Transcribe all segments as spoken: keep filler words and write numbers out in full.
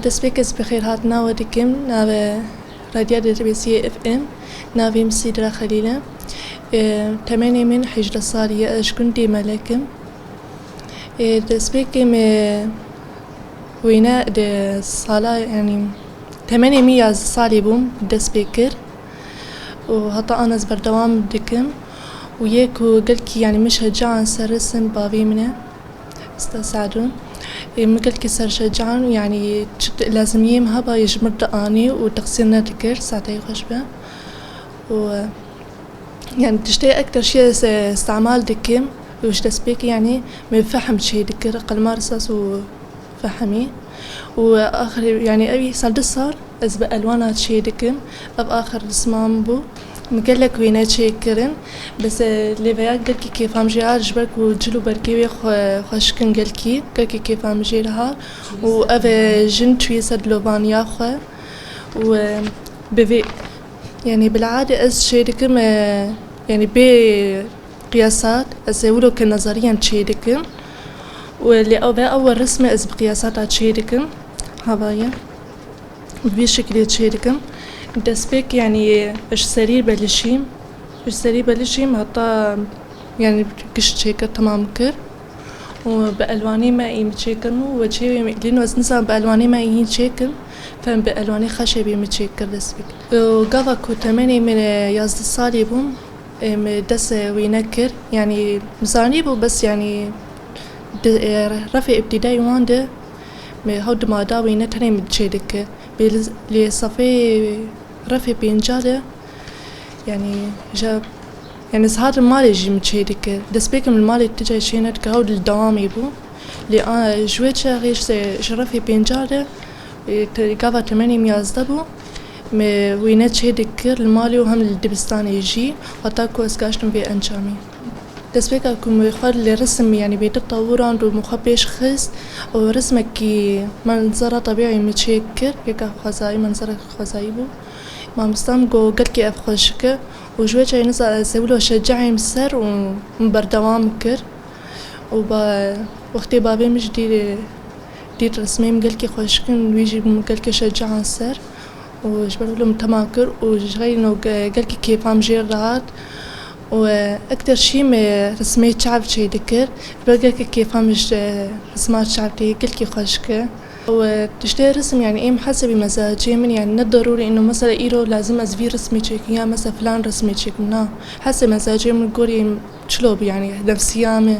Destpêk ez bi xêrhatina we dikim, nave Radya Derbêsiyê F M, navê min Sîdra Xelîl e. E, temenê min hejdeh salî ye, ez ji gundê Melek im. E, destpêkê me wêne di sala, yanî temenê min yazdeh salî bûm, dest pê kir û heta an ez berdewam dikim û yê ku gelkî, yanî min şecan ser resim bavê min e. Usta Sadun. Ê, min gelkî serşecan, yanî çi lazimiyê min heba yê ji mir dianî û teqsîr nedikir, saeteyê xweş be. Û, e, yanî tiştê ektir şiyê se-, istemal dikim û ji destpêkê, yanî min fehm çê dikir, qelma risas û fehmî. Û axirê, yanî ev îsal du sal ez bi elwana çê dikim. Ev axir risma min bû. Min gelek wêne çêkirin. Bes, e, lêveya gelkî kêfa min jê hat, ji ber ku cil û bergê wê xwe-, xweşik in gelkî. Gelkî kêfa min jê re hat. Û ev, e, jin çûye ser dilovaniya xwe. Û, e, bi vê, yanî bil'adê ez çê dikim, e, yanî bê qiyasat, ez ê wilo ke nezariyan çê dikim. Û lê ew ve ew resmê ez bi qiyasata çê dikim. Hava ye. Bi vî şekilê çê dikim. Destpêk, yanî ji serî belişîm. Ji serî belişîm heta, yanî giş çêkir, temam kir. Û bi elwanî me î min çêkirin û we çê wê lîno ez nizanim bi elwanî me î hîn çêkim. Fem bi elwanî xeşê bî min çêkir destpêk. Û gava ku temenê min yazdeh salî bûm, Ê, min dest wî nekir. Yanî zanîbû, bes yanî di, ê, refê îbtîdayî wan de min hew dima da wî ne tenê min çê dike. Bê li, lê sefê refê pênca de, yanî ji, yanî ez hatim malê jî min çê dike. Destpêkim li malê ti cayê çê nedike, hew li dewamê bû. Lê a, ji wê çaxê ji, ji refê pênca de, e, te-, gava temenê min yazdeh bû, me wîne çê dikir li malê û hem li dibistanê jî, heta ku ez gaştim vê encamê. Destpêka ku me xwe li resim, yanî bê di tewirand û me xwe pêş xist û resimekî menzera tebîî min çê kir, yeka xwezayî, menzera xwezayî bû. Mamosta min got, gelkî ev xweşik e û ji wê çaxê niza ez ê wilo şecehim ser û min berdewam kir. Û ba, wextê bavê min jî dît, dît resmê min gelkî xweşik in, wî jî min gelkî şecan ser. Û ji ber wilo min tema kir û ji xeyrî no ge-, gelkî kêfa min jê re dihat. Û, e, ektir şî min resmê çav çê dikir. Ji ber gelkî kêfa min ji resma çav tê, gelkî xweşik e. Û, e, tiştê resim, yanî êm hesebî mezacê min, yanî ne derûrî ino mesela îro lazim ez vî resmê çêkim ya mesela filan resmê çêkim. Na. Hesê mezacê min gorî çilo bû, yanî nefsiya min.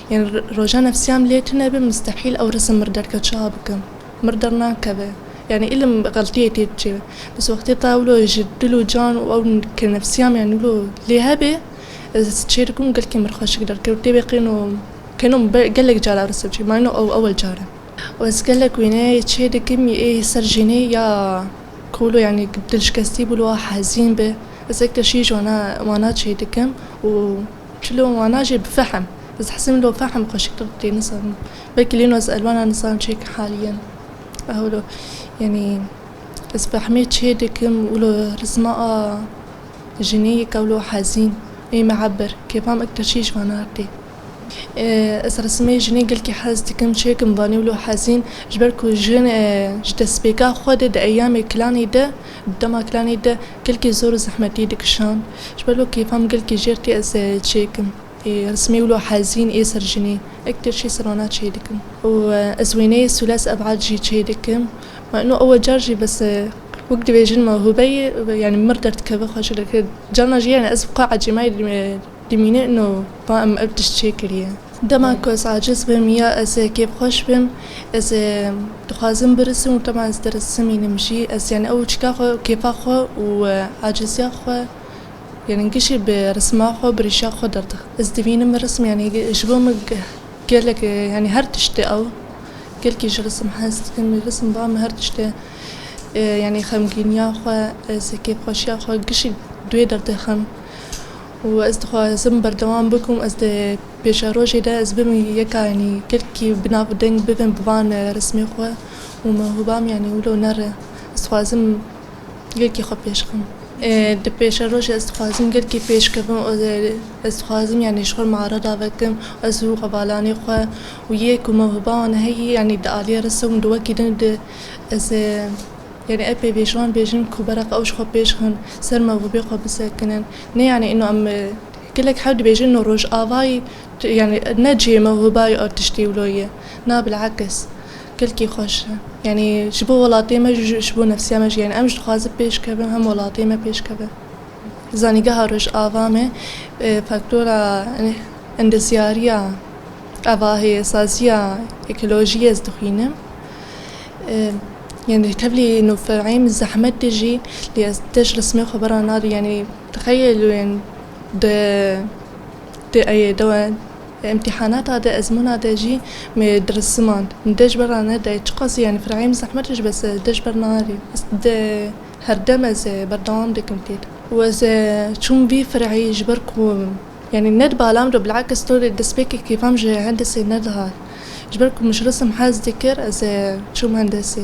Yanî ro-, roja nefsiya min lê tune be, mustehîl ew resim mir derke çawa bikim. Mir dernakeve. Yanî îlim xeltiyê tê diçe. Bes wextê ta wilo ji dil û can û ew ke nefsiya min, yanî wilo lê hebe, ez çê dikim gelkî mir xweşik derkeve. Tê be qêno, qêno be-, gelek cara resim çê. Ma ino ew ewel car e. Û ez gelek wêneyê çê dikim, yê ê ser jinê ya ku wilo, yanî dilşikestî bû, wilo hezîn be. Ez ek de şî ji wana, wana çê dikim û çilo wana jî bi fehm. Ez hesibim wilo fehm xweşiktir tê nizanim. Belkî lê no ez elwana nizanim çêkim haliyen. Ew wilo, yanî ez fehmê çê dikim, wilo rizma a jinê yek wilo hezîn, ê me'ebir, kêfa min ektir şî ji vana tê. E, ez resimê jinê gelkî hez dikim, çêkim vanê wilo hezîn, ji ber ku jin, e, ji destpêka xwe de di eyamê kilanê de, di dema kilanê de gelkî zor û zehmetî dikişand. Ji ber wilo kêfa min gelkî jêr tê ez, e, çêkim. Ê, resimê wilo hezîn ê ser jinê, ektir şî ser wana çê dikim. Û, e, ez wêneyê Sulas Ebad jî çê dikim. Ma ino ew car jî bes, e, wek dibêjin mewhûbe ye, yanî mir derdikeve xweşik dike. Carna jî, yanî ez bi xwe ecêmayê dim-, dimîne ino ba em ev tişt çê kiriye. Dema ku ez aciz bim ya ez, e, kêfxweş bim, ez, e, dixwazim birisim û dema ez dirisimînim jî, ez, yanî ew çika xwe, kêfa xwe û, e, aciziya xwe Yanî gişî bi risma xwe, bi rîşa xwe derdixim. Ez divînim risim, yanî ji bo min ge-, gelek, yanî her tiştê ew. Gelkî ji risim hez dikim, risim ba min her tiştê, e, yanî xemgîniya xwe, ez kêfxweşiya xwe gişî duê derdixim. Û ez dixwazim berdewam bikim, ez di pêşerojê de ez bibim yeka, yanî gelkî bi nav û deng bibim bi van, e, risimê xwe û mewhûba min, yanî wilo nere. Ez dixwazim Gelkî xwe pêş xim. Ê, di pêşerojê ez dixwazim gelkî pêş kevim, û, ê, ez dixwazim, yanî, ji xwe muareda vekim, ez û hevalanê xwe û yê ku mewhiba wan heyî, yanî, di aliyê resim û di wekî din de ez, ê, yanî, epey vê ji wan bêjim ku beraq ew ji xwe pêş xin, ser mewhibê xwe bisekinin. Ne, yanî, îno em, ê, gelek hev dibêjin, îno rojavayî, tu, yanî, ne cihê mewhibayî ew tiştî wilo ye. Na, bilakis. Gelkî xweş e. Yanî ji bo welatê me jî, ji bo nefsiya me jî, yanî em jî dixwazin pêş kevin, hem welatê me pêş keve. Zanîngeha Rojava me, e, faktora, e, endezyariya, evahê, saziya ekolojiyê ez dixwînim. E, yanî tevlî nû fer'î min zehmet de jî, lê ez dej resmê xwe bera nadim, yanî tixeyelûyên de, de ê, de we, imtîhanata de, ezmûna de jî me dirisimand. Min dej bera nede, çiqas, yanî, fer'î min zehmet jî, bes dej ber nari. Ez de herdem ez, e, berdewam dikim tê de. Û ez, e, çûm vî fer'î ji ber ku, yanî, ne di bala min de, bilakis to destpêkê kêfa min ji hendesê nedihat. Ji ber ku min ji resim hez dikir, ez, e, çûm hendesê.